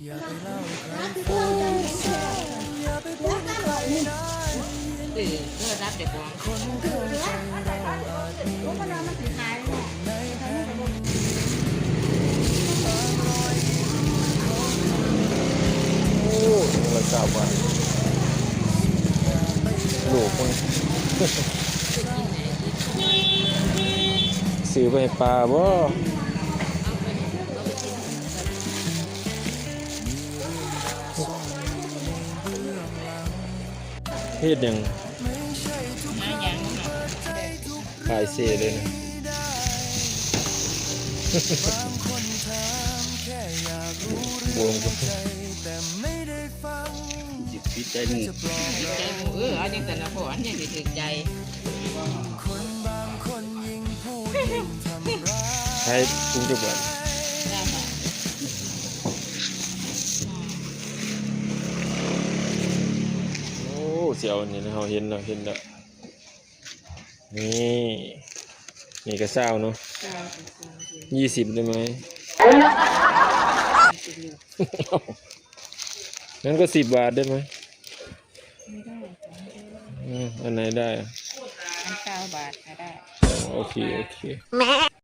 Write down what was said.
ເອີ ໂທລະສັບເຈົ້າຂອງ ໂອ້ ໂທລະສັບວ່າ ລູກມັນ ຊື້ໄປໃຫ້ປ້າບໍ່? ເຮັດຫຍັງ? ຫາຫຍັງ? ຂາຍເຊເລີຍນະ. ບໍ່ລົງທຶນ. ຊິຜິດໃຈໝູ່. ເອີ ເອົາຈັ່ງຊັ້ນນະພໍ່ ອັນຫຍັງຊິຖືກໃຈ. ໃຫ້ກຸງຈັກບາດ? ໂອ້ ຊິເອົາອັນນີ້ນະ ເຮົາເຫັນແລ້ວ ເຫັນແລ້ວ. ນີ້ ນີ້ກະຊາວເນາະ. ຊາວ ຊາວ ຊາວ ຍີ່ສິບໄດ້ໄໝ? ນັ້ນກະສິບບາດໄດ້ໄໝ? ໄດ້ ອືມ ອັນໃດໄດ້? ອັນຊາວບາດກະໄດ້. ໂອເຄ ໂອເຄ.